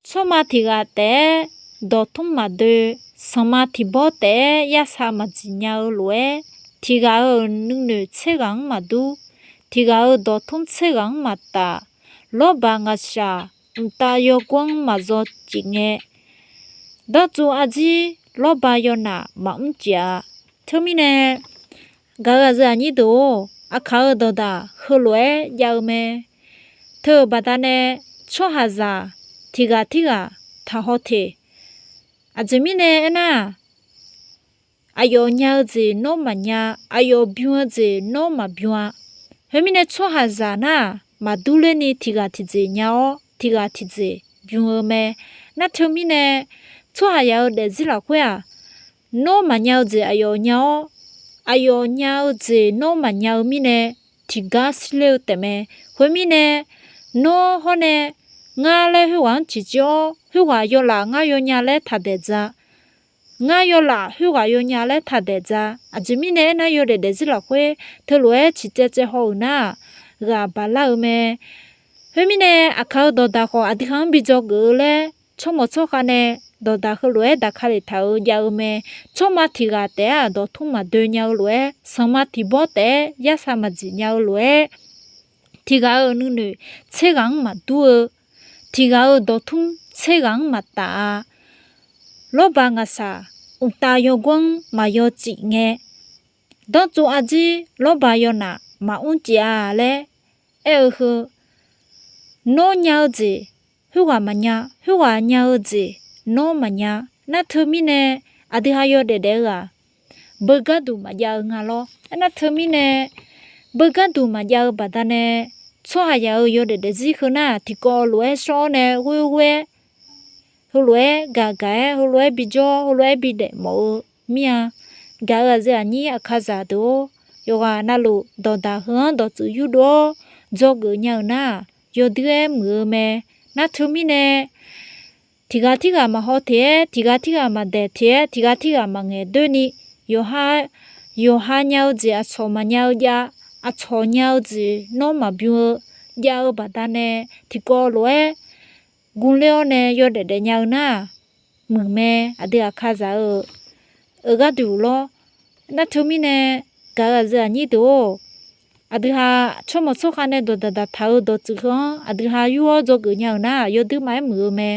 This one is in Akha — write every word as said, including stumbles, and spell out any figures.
Tsawrma tiq ghaq taef-aer dawqtmr maqdoe, sanqma tiq bawr taef-aer yarsaq maqjeq nya-eu lof-aer, tiq ghaq-euq nuinoeq tser ghaq-anr maqdur, tiq ghaq-euq dawqtmr tser ghaq-anr maqtaf, lawrbaq ngaqshaq mqtav yawgawr-anr maqzaw cif ngae, danrtsuv arjir lawrbaq yawnaf maqmr cif-a. Teumirnae, gaq-euq aqyuif aqnyir deuq-or, aqkaq-euq dawqdaq heulof-aer jav-eu mae. Teu-euq baqdanae, tsawrhaqzaq tiq ghaq tirghaq taqhaw teq. Aqjeq mirnae aernar-aq, aqyawf nya-eu jeq nawr maqnya, aqyawf bym-eu jeq nawr maqbym-a. Khoermirnae, tsawrhaqzaq nar-aq, maqdur lerni tiq ghaq tiqjeq nya-awr, tiq ghaq tiqjeq bym-eu mae. Nar teumirnae, tsawrhaqzaq-euq daefzir lafkhoer-aq, nawr maqnya-eu jeq aqyawf nya-awr, aqyawf nya-eu jeq nawr maqnya-eu mirnae, tiqgar shirler-eu taefmae. Khoermirnae, nawr hawr nae ngar laer khoerghaq-anr ciqcir-awr, khoerghaq yawlaf ngar yawnya laer taqdaeq dza. Ngar yawlaf khoerghaq yawnya laer taqdaeq dza. Aqjeq mirnae aernar, yawdaef daefzir lafkhoer teulof-aer ciqcaev caev haw-euq nar-aq, ghaq baqlar-eu mae. Khoermirnae, aqkaq-euq dawqdaq khawf aqdui ha-anr bi dzawgeuf-eu laer, tsawrmawq tsawrkhav nae dawqdaq heulof-aer daqka lef taq-euq jav-eu mae. Tsawrma tiq ghaq taef-aer dawqtmr maqdoe nya-eu lof-aer, sanqma tiq bawr taef-aer yarsaq maqjeq nya-eu lof-aer, tiq ghaq-euq nuinoeq tser ghaq-anr maqdur-eu, tiq ghaq-euq dawqtmr tser ghaq-anr maqtaf-a. Lawrbaq ngaqshaq mqtav yawgawr-anr maqyaw cif ngae, danrtsuv arjir lawrbaq yawnaf maqmr cif-a laer aer-eu heu, nawr nya-eu jeq khoerghaq maqnya, khoerghaq nya-eu jeq nawr maqnya. Nar teumirnae, aqdui ha yawdaef daef-eu-aq, beugar duq maqjav-eu nga lawr. Aernar teumirnae, beugar duq maqjav-eu baqdanae, tsawrhaqzaq-euq yawdaef daefzir heu nar-aq, tiqkawv lof-aer shawr-awr nae ghoerghoer-aer, heulof-aer gaqgaq-aer, heulof-aer bijawr, heulof-aer bidaef mawf-eu mir-a. Gaq-euq aqyuif aqnyir aqkaqzaq deuq-or, yawqghaq navluf dawqdaq heu-anr dawqtsuif yurdov-awr dzawgeuf nya-euq nar-aq, yawdui-aer muiq-eu mae. Nar teumirnae, tiq ghaq tirghaq maqhaw teq-aer, tiq ghaq tirghaq maqdaeq teq-aer, tiq ghaq tirghaq maqngaeq doeni, yawqha, yawqha nya-eu jeq aqcawq maqnya-eu jav, aqcawq nya-eu jeq nawr maqbym-eu jav-eu baqdanae, tiqkawv lof-aer gurler-awr nae yawdaef daefnya-eu nar-aq, muiq mae. Aqdui aqkaqzaq-euq gharduq lawr. Nar teumirnae, gaq-euq aqyuif aqnyir deuq-or, aqdui ha tsawrmawq tsawrkhav nae dawqdaq daqtaq-eu dawqtsuif heu-anr aqdui ha yur-awr dzawgeuf nya-euq nar-aq, yawdui maqaer muiq-eu mae.